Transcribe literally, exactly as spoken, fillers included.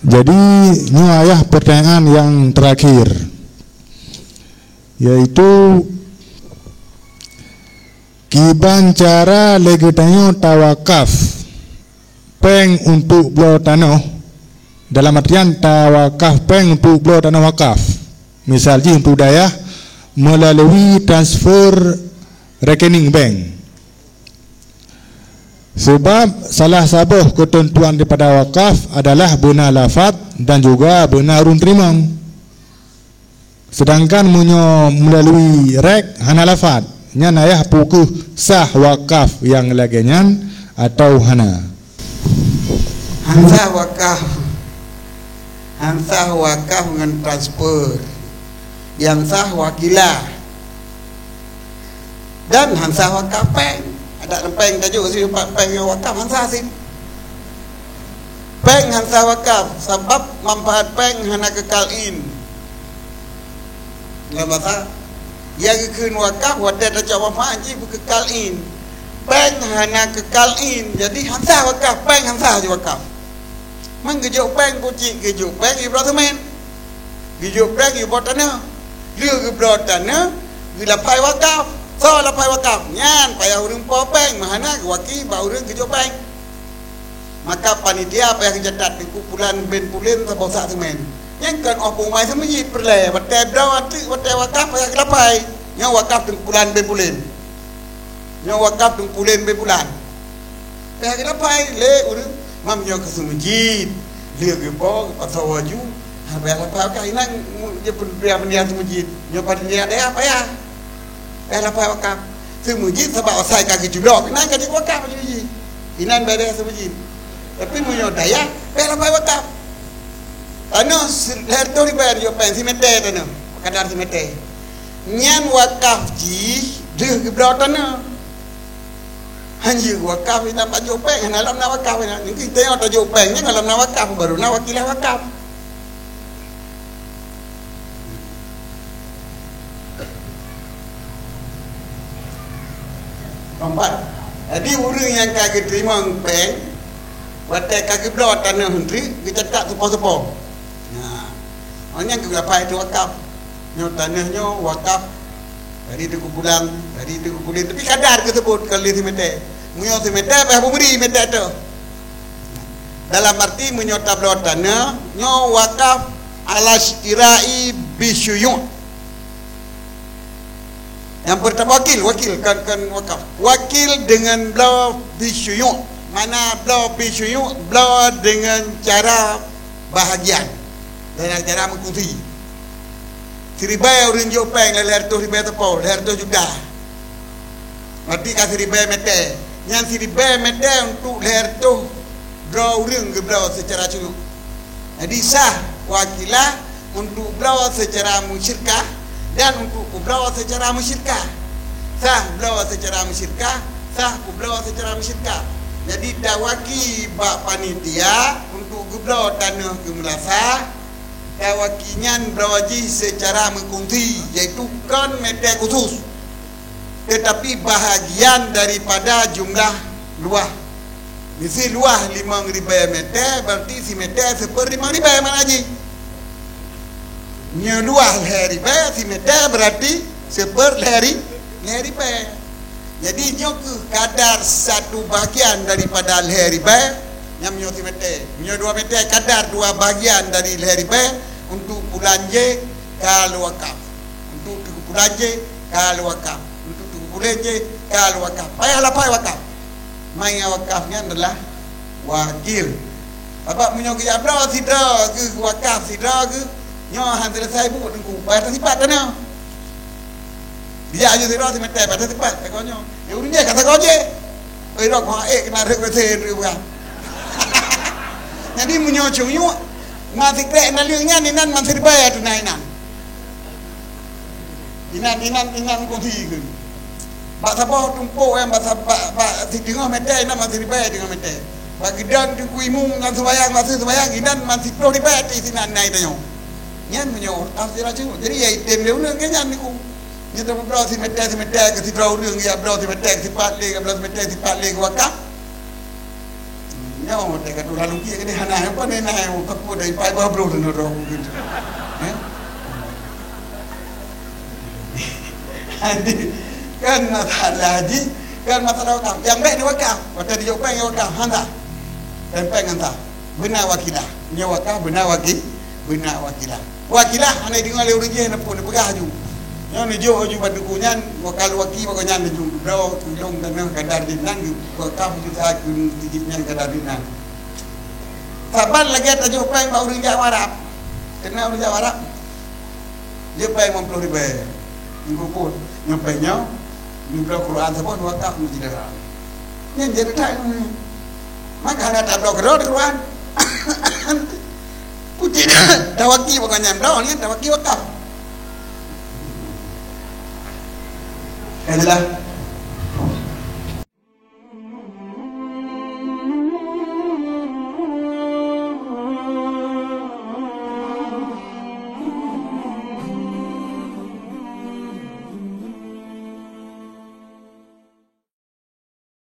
Jadi, nyoe ayah pertanyaan yang terakhir, yaitu, kiban cara lé geutanyoe tawakaf péng untuk bloe tanoh, dalam artian tawakaf péng untuk bloe tanoh wakaf, misal jih untuk dayah, melalui transfer rekening bank. Sebab salah saboh keuteuntuan daripada wakaf adalah beuna lafaz dan juga beuna ureuëng teurimong. Seudangkan meunyoe meulalu rék hana lafaz, nyan ayah peu kheueh sah wakaf nyang lagée nyan atawa hana? Han sah wakaf. Han sah wakaf ngon transfer. Nyang sah wakilah. Dan han sah wakaf péng. Adak péng tajok si pat péng nyang wakaf han sah si. Péng han sah wakaf sabab manfaat péng hana kekal in. Lam basa, nyang geukheun wakaf watée tacok manfaat jih beukekal in. Péng hana kekal in, jadi han sah wakaf, péng han sah jiwakaf. Man geujok péng kucik, geujok péng ibloe seumén. Geujok péng ibloe tanoh. Lheueh geubloe tanoh, geulapai wakaf. Soe lapai wakaf? Nyan payah ureuëng po péng, meuhana geuwaki bak ureuëng geujok péng. Maka panitia payah geucatat Teungku Pulan bin Pulan saboh sak seumén. Nyang kon óh peumai seumeujid peureulée, watée bloe ateueh watée wakaf payah geulapai. Nyoe wakaf Teungku Pulan bin Pulan. Nyoe wakaf Teungku Pulan bin Pulan. Payah geulapai lé ureuëng, mam nyoe keu seumeujid. Lheueh geupo, geupasoe baju, ha, payah lapai wakaf. Inan je peureulée panitia seumeujid. Nyoe panitia dayah payah. Payah lapai wakaf. Seumeujid sabab asai ka geuculok, inan ka jiwakaf baju jih. Inan beda seumeujid. Tapi meunyoe dayah, payah lapai wakaf. Tanoh si-, lhée reutôh ribée jok péng, simètè tanoh, kadar simètè. Nyan wakaf jih deuh geubloe tanoh. Hanjeuet wakaf inan bak jok péng, hana lom na wakaf inan. Mungkin tanyoe tajok péng, nyan lom na wakaf, baru na wakilah wakaf. Keempat, jadi ureuëng nyang ka geuteurimong péng, watée ka geubloe tanoh eunteuk, geucatat seupôt-seupôt. Nah, awak nyan geulapai teuh wakaf. Nyoe tanoh nyoe wakaf dari Teungku Pulan, dari Teungku Pulan. Tapi kadar geuseubut kon lé simètè. Meunyoe simètè, payah beumuri mètè teuh. Dalam arti meunyoe tabloe tanoh, nyoe wakaf ala syira'i bisyuyu'. Nyang peurtama wakil, wakil, kon, kon wakaf. Wakil deungon bloe bisyuyu'. Makna bloe bisyuyu', bloe deungon cara bahagian. Deungon cara meukungsi. Siribèe ureuëng jok péng lhée reutôh ribèe teupeu, lhée reutôh juta. Berarti ka siribèe mètè. Nyan siribèe mètè untuk lhée reutôh droe ureuëng geubloe seucara syuyu'. Jadi sah wakilah untuk bloe seucara musyirkah dan untuk kubloe seucara musyirkah. Sah bloe seucara musyirkah, sah kubloe seucara musyirkah. Jadi tawaki bak panitia untuk geubloe tanoh keu meulasah, tawaki nyan bloe jih seucara meukungsi, yaitu kon mètè khusus. Teutapi bahagian daripada jumlah luwah. Misi luwah limong ribèe mètè, berarti simètè seupeur limong ribèe makna jih. Nyoe luwah lhée ribèe, simètè berarti seupeur lhée ri-, lhée ribèe. Jadi nyoe kheueh kadar satu bahagian daripada lhée ribèe, nyang nyoe simètè. Nyoe dua mètè, kadar dua bahagian dari lhée ribèe untuk bulan jih ka lewakaf. Untuk Teungku Pulan jih ka lewakaf. Untuk Teungku Pulan jih ka lewakaf. Payah lapai wakaf. Maya wakaf nyan adalah wakil. Sabab meunyoe geujak bloe sidroe geuh, wakaf sidroe geuh, nyoe han seuleusoe buet Teungku, payah teusipat tanoh. Dijak aju sidroe simètè, payah teusipat, takon nyoe. Ya ureuëng jih ka takon jih. Oi, rok ha ék keunan rhot beuseuen rhot buah. Jadi meunyoe cunyuk, ma sikrek naleueng nyan inan man siribèe teuh na inan. Inan, inan, inan kongsi keu. Bak saboh tumpôk nyang bak sa-, bak, bak siteungoh mètè inan man siribèe teungoh mètè. Bak geudan Teungku Imum nyang seumayang, bak seumayang inan man siplôh ribèe teuh sinan na itanyoe. Nyan meunyoe tafsir cunyuk. Jadi ya item lé ulôn keu nyan niku. Nyan tabloe simeter-simeter keu sidroe ureueng, geubloe simeter sipat lé, geubloe simeter sipat lé geuwakaf. Nyoe teuka tu lalu kiek geude hana, apa ni na, takut dari pai bah bro tu nurung gitu. Eh? Jadi, kan masalah haji, kan masalah wakaf. Nyang bèk diwakaf, watèe dijok péng wakaf, hana. Péng-péng hana. Beuna wakilah. Nyoe wakaf beuna waki-, beuna wakilah. Wakilah hana deungoe lé ureueng jih, neupeu neupeugah laju. Nyoe neujok laju bak teungku nyan, wakal waki bak nyan laju. Droe tulông tanoh kadar dinan, wakaf juta keu tijik nyan kadar dinan. Saban lagèe tajok péng bak ureueng jak Arab. Keunan ureueng jak Arab. Jeuet péng limong ploh ribèe. Nyoe pun, nyoe péng nyoe, nibloe Quran saboh, wakaf masjid Haram. Nyan jeuet that. Maka hana tabloe keudroe di Quran. Puji tawaki bukan nyan bloe, nyan tawaki wakaf. Kan jelas?